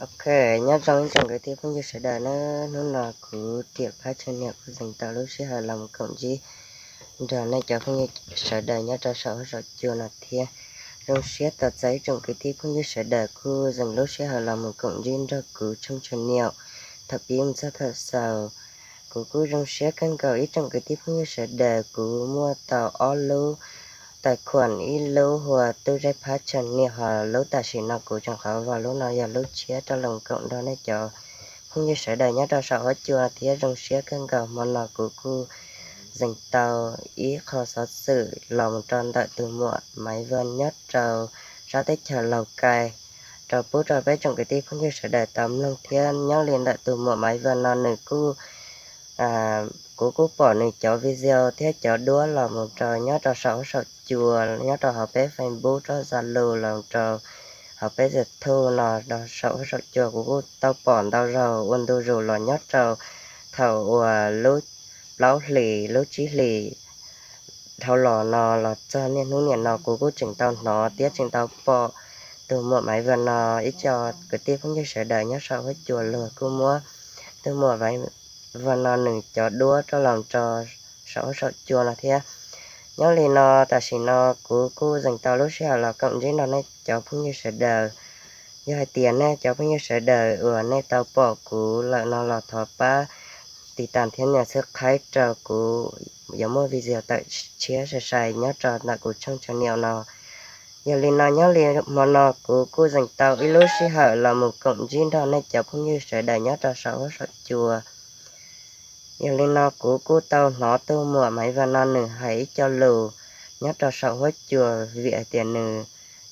Ok, nyob zoo ib tsoom kwv tij phooj ywg sawv daws na, hnub no kuv Riam Phab Tshaw Niam kuj zeem tau lub sij hawm los mus koom ntsib nrog nej cov phooj ywg sawv daws nyob rau saum huab saum cua no thiab. Zoo siab tos txais ib tsoom kwv tij phooj ywg sawv daws kuj zeem lub sij hawm los mus koom ntsib nrog kuv tshooj tshaw niam thaum pib mus txog thaum xaus. Kuv kuj zoo siab kawg nkaus ib tsoom kwv tij phooj ywg sawv daws, kuv muaj tau ob lub tais khuam, ib lub hu ua Tub Zeb Phab Tshaw Niam, ho lub tam sim no kuv tseem qhov vog lub no yog lub tshiab rau los koom nrog nej cov phooj ywg sawv daws nyob rau saum huab cua thiab. Zoo siab kawg nkaus hmo no kuv kuj zeem tau ib qho xov xwm los mus rau ntawm tus muam Maiv Vaj nyob rau sab teb chaws Laus Kais rau pub rau peb tsoom kwv tij phooj ywg sawv daws tau mloog thiab. Nyob li ntawm tus muam Maiv Vaj no nws kuj, kuv kuj pom nws cov video thiab cov duab los mus rau nyob rau saum huab saum cua, nyob rau hauv peb Facebook, rau Zalo, los rau hauv peb YouTube no, rau saum huab saum cua kuv kuj tau pom ntau zaus ua ntu zus los nyob rau thaum uas lub plaub hlis lub tsib hlis dhau los no los txog niaj hnub niam no kuv kuj tseem tau hnov thiab tseem tau pom tus muam Maiv Vaj no. Ib co kwv tij phooj ywg sawv daws nyob saum huab cua luag kuj muab tus muam Maiv Vaj no nws cov duab rau los rau saum huab saum cua no thiab. Nyob li no tam sim no kuv kuj zeem tau lub sij hawm los koom ntsib nrog nej cov phooj ywg sawv daws. Yog hais tias nej cov phooj ywg sawv daws uas nej tau pom kuv lawm no los thov pab tiv tas thiab nias subscribe rau kuv, yuav muaj video tawm tshiab sai sai nyob rau ntawm kuv tshooj tshaw niam no. Yog li no nyob li hmo no kuv kuj zeem tau ib lub sij hawm los mus koom ntsib nrog nej cov phooj ywg sawv daws nyob rau saum huab saum cua. Yog li no kuv kuj tau hnov tus muam Maiv Vaj no nws hais ib co lus nyob rau saum huab cua vim hais tias nws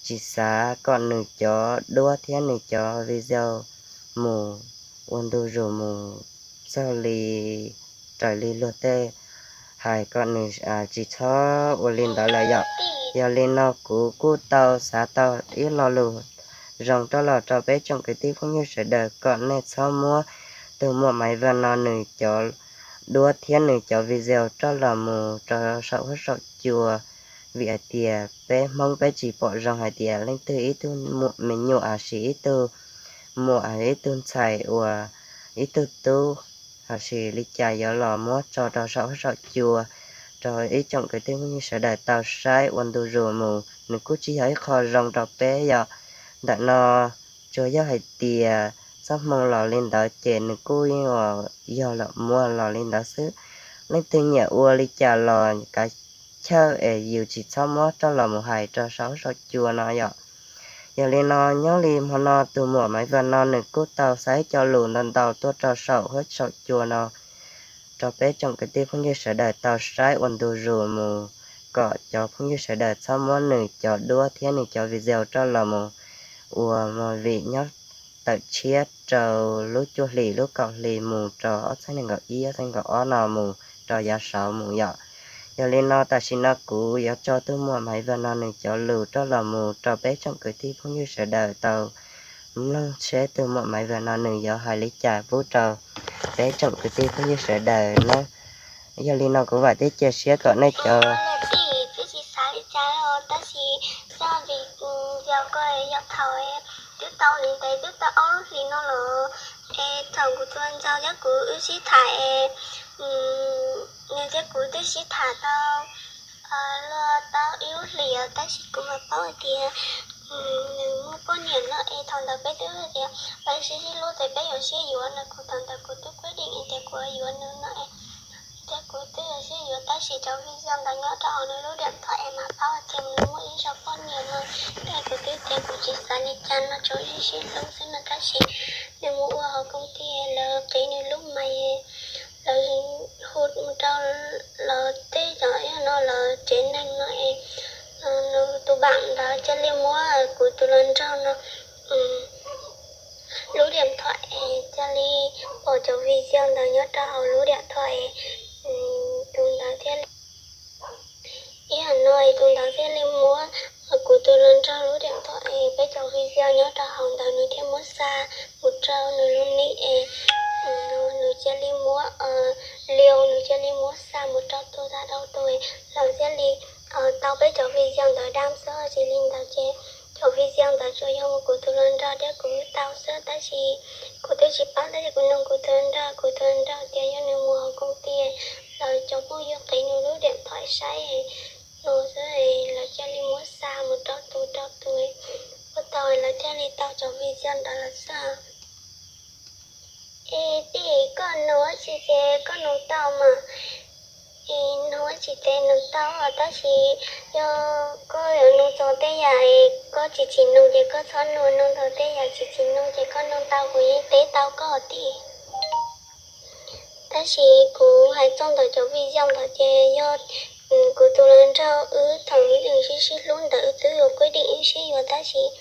tsis xav kom nws cov duab thiab nws cov video mus ua ntu zus mus txog li raws li luag tej hais, kom nws tsis txhob ua li ntawd lawm yom. Yog li no kuv kuj tau xav tau ib lo lus zoo rov los rau peb tsoom kwv tij phooj ywg sawv daws kom nej txhob muab tus muam Maiv Vaj no nws cov duab thiab nws cov video rov los mus rau saum huab saum cua, vim hais tias peb Hmoob peb tsis pom zoo hais tias leej twg ib tug muam me nyuam los sis ib tug muam los ib tug ntxhais uas ib tug tub los sis li cas yuav los muab tso rau saum huab saum cua rau ib tsoom kwv tij phooj ywg sawv daws tau saib ua ntu zus mus, nws kuj tsis yog ib qho zoo rau peb yom. Ntawm no tsuas yog hais tias txoj hmoo los li ntawd ces nws kuj yeej yog los muaj los li ntawd xwb. Leej twg nyiam ua li cas los kav chawj es yus tsis txhob muab rov los mus hais rau saum huab saum cua no yom. Yog li no nyob li hmo no tus muam Maiv Vaj no nws kuj tau xa ib co lus ntau ntau tuaj rau saum huab saum cua no rau peb tsoom kwv tij phooj ywg sawv daws tau saib ua ntu zus mus, kom cov phooj ywg sawv daws txhob muab nws cov duab thiab nws cov video rov los mus ua movie nyob tawm tshiab rau lub cuaj hlis lub kaum hli mus rau ob txhiab nees nkaum ib ob txhiab nees nkaum ob no mus rau yav saud mus yom. Yog li no tam sim no kuv yuav tso tus muam Maiv Vaj no nws cov lus rov los mus rau peb tsoom kwv tij phooj ywg sawv daws tau mloog seb tus muam Maiv Vaj no nws yuav hais li cas pub rau peb tsoom kwv tij phooj ywg sawv daws na. Yog li no kuv vam thiab cia siab kom nej cov twb tsis xav li cas os, tab sis txoj vim yog ko yog thaum twb tau li ntev twb tau ob lub hlis no los es thaum kuv tus ntxhais thiab kuv wb sib tham es nws thiab kuv twb sib tham tau luag tau ib lub hlis os, tab sis kuv mam paub hais tias nws muaj poj niam no es thaum ntawd peb twb tias peb sib sib hlub ces peb yuav sib yuav no, kuv thaum ntawd kuv twb kuj deem tias kuv yuav nws no es thiab kuv twb yuav sib yuav, tab sis cov video ntawd nyob rau hauv nws lub diam thom es mam paub tias nws muaj ib zaj poj niam no. Thiab kuv twb tias kuv tsis xav li cas no, tsuas sib sib hlub xwb no, tab sis nws mus ua hauv koom tij lawv qiv nws lub mais, lawv hu mus rau lawv tej cov no lawv tsev neeg no es nws tus npam ntawd cia li muab kuv tus hluas nraug no lub diam thom es cia li pom cov video ntawd nyob rau hauv lub diam thom es tus ntawd thiaj li, ib yam no es tus ntawd thiaj li muab kuv tus hluas nraug lub diam thom es peb cov video nyob rau hauv ntawd nws thiaj muab xa mus rau nws lub nick es nws cia li muab, li nws cia li muab xa mus rau tus tag dhau tus, lawv thiaj li tau peb cov video ntawd dab xwb, tsis li ntawd ces cov video ntawd tsuas yog kuv tus hluas nraug thiab kuv tau xwb, tab sis kuv twb tsis paub, tab sis kuv nug kuv tus hluas nraug, kuv tus hluas nraug tias yog nws mus hauv koom ti, lawv cov phooj ywg qhib nws lub diam thawm saib no xwb, lawv cia li muab xa mus rau tus rau tus, ua tau lawv thiaj li tau cov video ntawd lawm xwb. Es tij, koj nug ua tsi ces koj nug tau mas. Es nug ua tsi ces nug tau, tab sis yog koj yuav nug txog tej yam es koj tsis tsim nug ces koj txhob nug, nug txog tej yam tsis tsim nug ces koj nug tau, kuv yeej teb tau koj tij. Tab sis kuv hais txog ntawm cov video ntawd ces yog kuv tus hluas nraug wb thaum wb sib sib hlub ntawd wb twb yuav kuj deem wb sib yuav, tab sis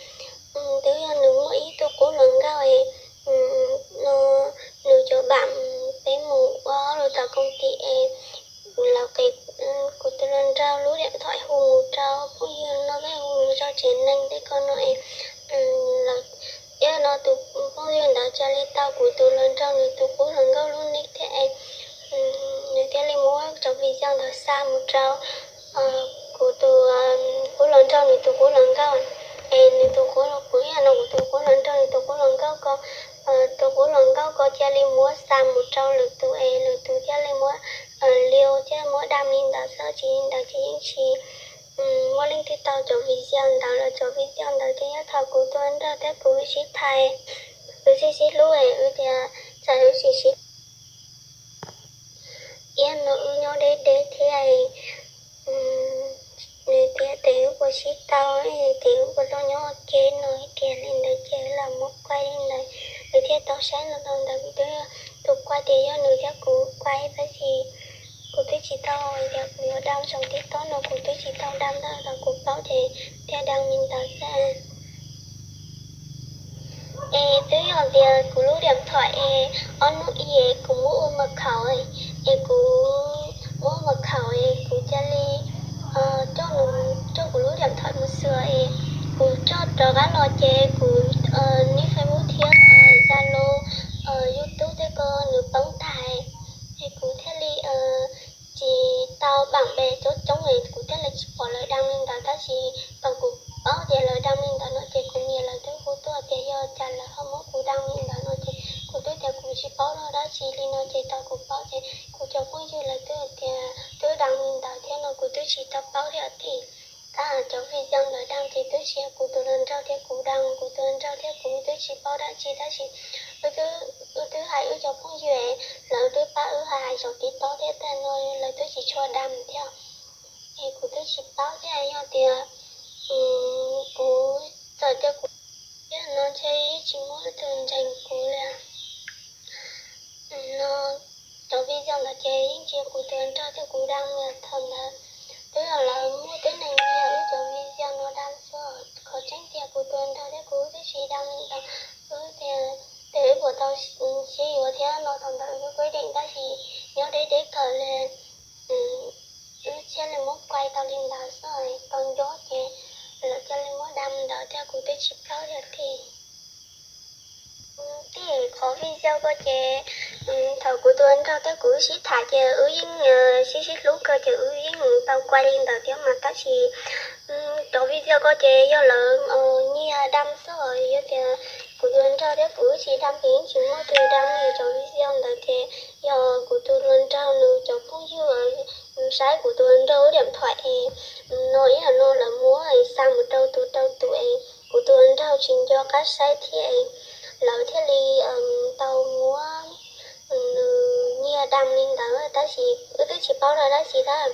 twb yog nws muaj ib tug qub hluas nkauj no, nws cov pab peb mus ua hauj lwm tom koom ti es lawv qhib kuv tus hluas nraug lub diam thawm hu mus rau phooj ywg no, peb hu mus rau tsev neeg tej ko no es lawv, no tus phooj ywg ntawd cia li tau kuv tus hluas nraug nws tus qub hluas nkauj lub nick thiab es nws thiaj li muab cov video ntawd xa mus rau kuv tus qub hluas nraug nws tus qub hluas nkauj, es nws tus qub, kuv ib yam no kuv tus qub hluas nraug nws tus qub hluas nkauj ko, tus qub hluas nkauj ko cia li muab xa mus rau lwm tus es lwm tus thiaj li muab liu thiab muab dam li ntawd xwb, tsis li ntawd ces yeej tsis muaj leej twg tau cov video ntawd los. Cov video ntawd ces yog thaum kuv tus hluas nraug thiab kuv sib tham, wb sib sib hlub es wb tias txawm wb tsis sib iab no wb nyob deb deb thiab nws tias tes wb puas sib tau, tes wb puas tau nyob ua ke no tias li ntawd ces lawv muab kuaj li ntawd, wb thiaj tau saib no tau ntawd. Kuv twb, tus kuaj tias yog nws thiab kuv kuaj tab sis kuv twb tsis tau, yog kuv yuav dam saum TikTok no kuv twb tsis tau dam ntawm thaum kuv paub ces thiaj dam li ntawd xwb. Es twb yog tias kuv lub diam thawm es ob hnub i es kuv muab ua mật khẩu, es kuv muab mật khẩu es kuv cia li coj, coj kuv lub diam thawm mus xwm es kuv coj rov qab los ces kuv nick Facebook thiab Zalo, YouTube tej ko nws poob tag, es kuv thiaj li tsis tau pam pes coob coob es kuv thiaj li tsis pom lawv dam li ntawd, tab sis thaum kuv paub tias lawv dam li ntawd no ces kuv niam lawv twb hu tuaj tias yog cas lawv ho muab kuv dam li ntawd no ces kuv twb tias kuv tsis paub dab tsi li no ces thaum kuv paub ces kuv cov phooj ywg lawv twb tias twb dam li ntawd thiab no kuv twb tsis tau paub thiab tij. Tab cov video ntawd dam ces twb tsis yog kuv tus hluas nraug thiab kuv dam, kuv tus hluas nraug thiab kuv twb tsis paub dab tsi tab sis wb twb hais wb cov phooj ywg, lawv twb pab wb hais hais saum TikTok thiab tag no lawv twb tsis tshua dam thiab. Es kuv twb tsis paub thiab, yog tias kuv txawm tias kuv thiab no ntshe yeej tsis muaj leej twg ntseeg kuv li. No, cov video ntawd ces yeej tsis yog kuv tus hluas nraug thiab kuv dam li thaum ntawd, twb yog lawv muaj tib neeg li wb cov video no dam xwb. Qhov tseeb tias kuv tus hluas nraug thiab kuv twb tsis dam li ntawd, wb tias tes wb puas tau sib yuav thiab no thaum ntawd wb kuj deem tab sis nyob deb deb kawg li, wb thiaj li muab kuaj tau li ntawd xwb, tau nco ces lawv thiaj li muab dam li ntawd thiab kuv twb tsis paub thiab tij. Tij, qhov video ko ces thaum kuv tus hluas nraug thiab kuv sib tham ces wb yeej sib sib hlub kawg ces wb yeej tau kuaj li ntawd thiab mas tab sis cov video ko ces yog lawv nyiag dam xwb, yog tias kuv tus hluas nraug thiab kuv tsis dam ces yeej tsis muaj tus dam li cov video ntawd ces yog kuv tus hluas nraug nws cov phooj ywg saib kuv tus hluas nraug lub diam thawm es no ib yam no lawv muab xa mus rau tus rau tus es kuv tus hluas nraug tsis nco qab saib thiab es lawv thiaj li tau muab nws nyiag dam li ntawd tab sis wb twb tsis paub dab tsi tab,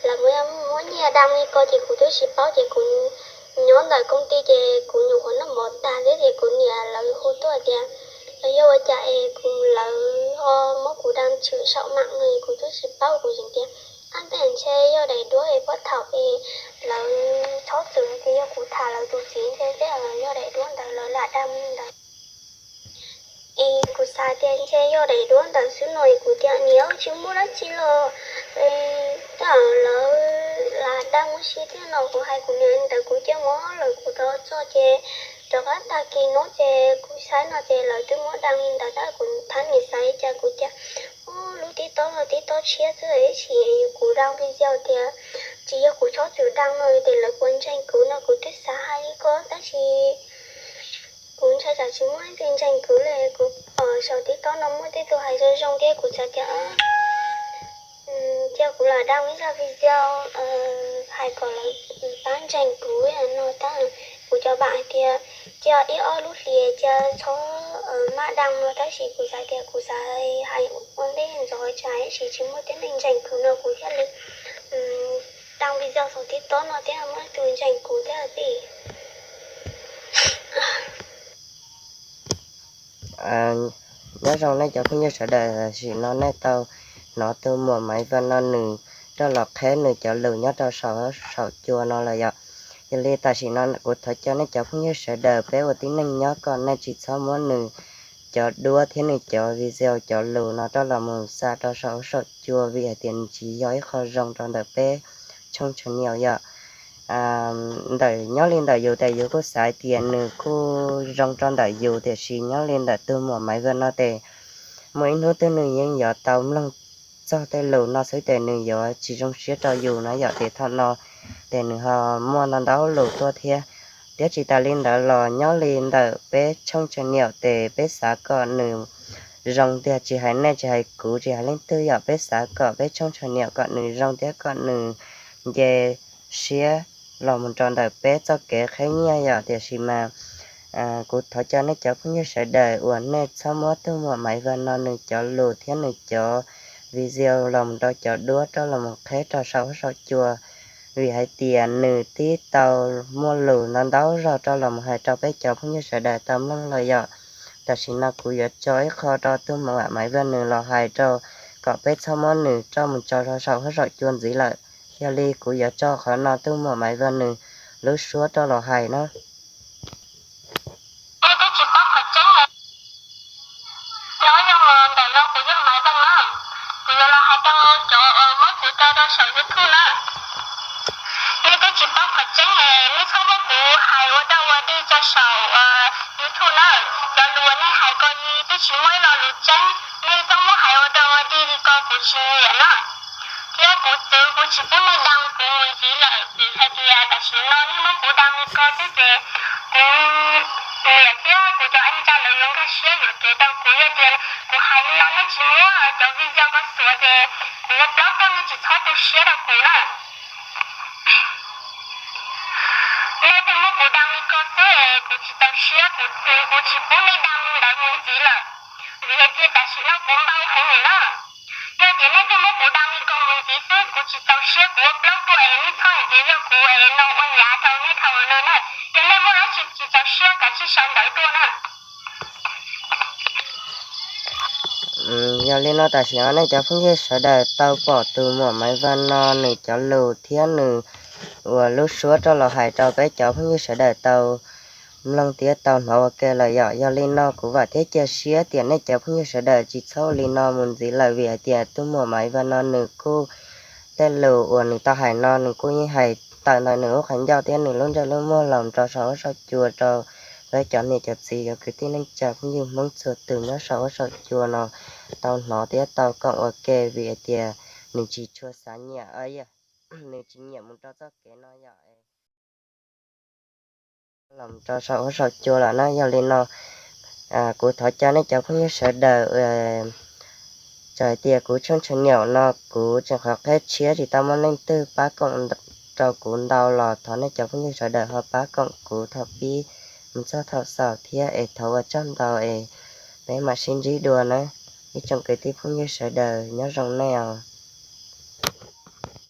lawv muab, muab nyiag dam li ko ces kuv twb tsis paub ces kuv nyob ntawm koom ti ces kuv nyuam qhuav noj mov tag thiab ces kuv niam lawv hu tuaj tias yog ua cas es kuv, lawv ho muab kuv dam tshwm saum mam no es kuv twb tsis paub, kuv tseem tias ab tej ntshe yog daim duab es puag thaum es lawv txhob txwm tias yog kuv tham lawv tus txiv ntshe tej yog daim duab ntawd lawv lam dam li ntawd. Es kuv xav tias ntshe yog daim duab ntawd xwb no es kuv tias niam tsis muaj dab tsi los, tej lawv lam dam ua si thiab no kuv hais kuv niam li ntawd kuv cia li mus lawm kuv rov txog ces rov qab tag kis no ces kuv saib no ces lawv twb muab dam li ntawd tab kuv thab niam xav li cas kuv tias lub TikTok no TikTok tshiab xwb tab sis kuv dam video tias tsis yog kuv txhob txwm dam no ces lawv puas ntseeg kuv no kuv twb xav hais li ko tab sis Kuv ntshai tsam tsis muaj leej twg ntseeg kuv li. Kuv pom saum TikTok no muaj tej tug hais zoo zoo thiab kuv xav tias cia kuv los da ib zaj video hais kom lawv pab ntseeg kuv no tab. Kuv cov vam hais tias cia ib ob lub hlis cia txhob maj da no tab sis kuv xav tias kuv xav hais ua ntej ntxov tsis hais tab sis tsis muaj tib neeg ntseeg kuv no kuv thiaj li da video saum TikTok no thiab muaj tus ntseeg kuv thiab tiag. Nyob zoo nej cov phooj ywg sawv daws, tam sim no nej tau hnov tus muam Maiv Vaj no nws rov los qheb nws cov lus nyob rau saum saum cua no lawm yom. Yog li tam sim no kuv thov caw nej cov phooj ywg sawv daws peb ua tib neeg nyob kom nej tsis txhob muab nws cov duab thiab nws cov video cov lus no rov los mus xa rau saum saum cua vim hais tias nws tsis yog ib qho zoo rau ntawm peb tshooj channel yom. Ntawm nyob li ntawm yus tas yus kuj xav tias nws kuj zoo rau ntawm yus tiam sis nyob li ntawm tus muam Maiv Vaj no tes muaj ib hnub twg nws yeej yuav tau mloog txog tej lus no xwb tes nws yuav tsis zoo siab rau yus no yom. Ces thaum no tes nws ho muaj ntau ntau lus tuaj thiab. Thiab tsis tas li ntawd los nyob li ntawm peb tshooj channel tes peb xav kom nws zoo tiag, tsis hais nej tsis hais kuv tsis hais leej twg yom, peb xav kom peb tshooj channel kom nws zoo thiab kom nws nce siab los mus rau ntawm peb txoj kev qheb nyiaj yom. Tiam sis mas kuv thov caw nej cov phooj ywg sawv daws uas nej txhob muab tus muam Maiv Vaj no nws cov lus thiab nws cov video los mus rau cov duab rov los mus qheb rau saum huab saum cua vim hais tias nws twb tau muaj lus ntau ntau zog rov los mus hais rau peb cov phooj ywg sawv daws tau mloog lawm yom. Tam sim no kuv yuav tso ib qho rau tus muam Maiv Vaj nws los hais rau kom peb txhob muab nws rov mus tso rau saum huab saum cua ntxiv lawm. Yog li kuv yuav tso qhov no tus muam Maiv Vaj nws lub suab rov los hais na. Nej twb tsis paub qhov tseeb. Nyob zoo, ntawm no kuv yog Maiv Vaj na, kuv yuav los hais rau cov muab kuv tso rau saum YouTube na. Nej twb tsis paub qhov tseeb es nej txhob muab kuv hais ua dog ua dig tso saum YouTube na. Cov lus uas nej hais ko twb tsis muaj ib lo lus tseeb, nej txhob muab hais ua dog ua dig li ko kuv tsis nyiam na. Thiab kuv txwv kuv tsis pub nej da kuv mus ntxiv lawm vim hais tias tam sim no nej muab kuv da li ko xwb ces kuv niam thiab kuv cov ej ntsa lawv yuav nkag siab yuam kev rau kuv. Yog tias kuv hais li no nej tsis muab cov video ko xuav ces kuv ua plaub tuaj nej tsis txhob tu siab rau kuv na. Nej twb muab kuv da li ko xwb es kuv tsis txaus siab, kuv txwv kuv tsis pub nej da li ntawd mus ntxiv lawm. Vim hais tias tam sim no kuv npau heev lawm na. Yog tias nej twb muab kuv da li ko mus ntxiv xwb kuv tsis txaus siab, kuv ua plaub tuaj es nej txhob hais tias yog kuv es no ua nyav rau nej dhau no na. Yog nej muaj dab tsi tsis txaus siab kav tsij sau ntawv tuaj na. Yog li no tam sim no nej cov phooj ywg sawv daws tau pom tus muam Maiv Vaj no nws cov lus thiab nws uas lub suab rov los hais rau peb cov phooj ywg sawv daws tau mloog thiab tau hnov ua ke lawm yom. Yog li no kuv vam thiab cia siab tias nej cov phooj ywg sawv daws tsis txhob ua li no mus ntxiv lawm vim hais tias tus muam Maiv Vaj no nws kuj tej lus uas nws tau hais no nws kuj yeej hais tawm ntawm nws lub qhov ncauj thiab nws lub ntsej lub muag los rau saum huab saum cua rau peb cov niam cov txiv cov kwv tij neej tsa phooj ywg Hmoob txhua tus nyob saum huab saum cua no tau hnov thiab tau koom ua ke vim hais tias nws tsis tshua xav nyiam, nws tsis nyiam mus rau txoj kev no yom. Los rau saum huab saum cua lawm na. Yog li no kuv thov caw nej cov phooj ywg sawv daws, txawm hais tias kuv tshooj channel no kuv tseem qhov qheb tshiab tsis tau muaj leej twg pab koom rau kuv ntau los thov nej cov phooj ywg sawv daws ho pab koom kuv thaum pib mus txog thaum xaus thiab es thov ua tsaug ntau es peb mam sib ntsib dua na. Ib tsoom kwv tij phooj ywg sawv daws nyob zoo nej os.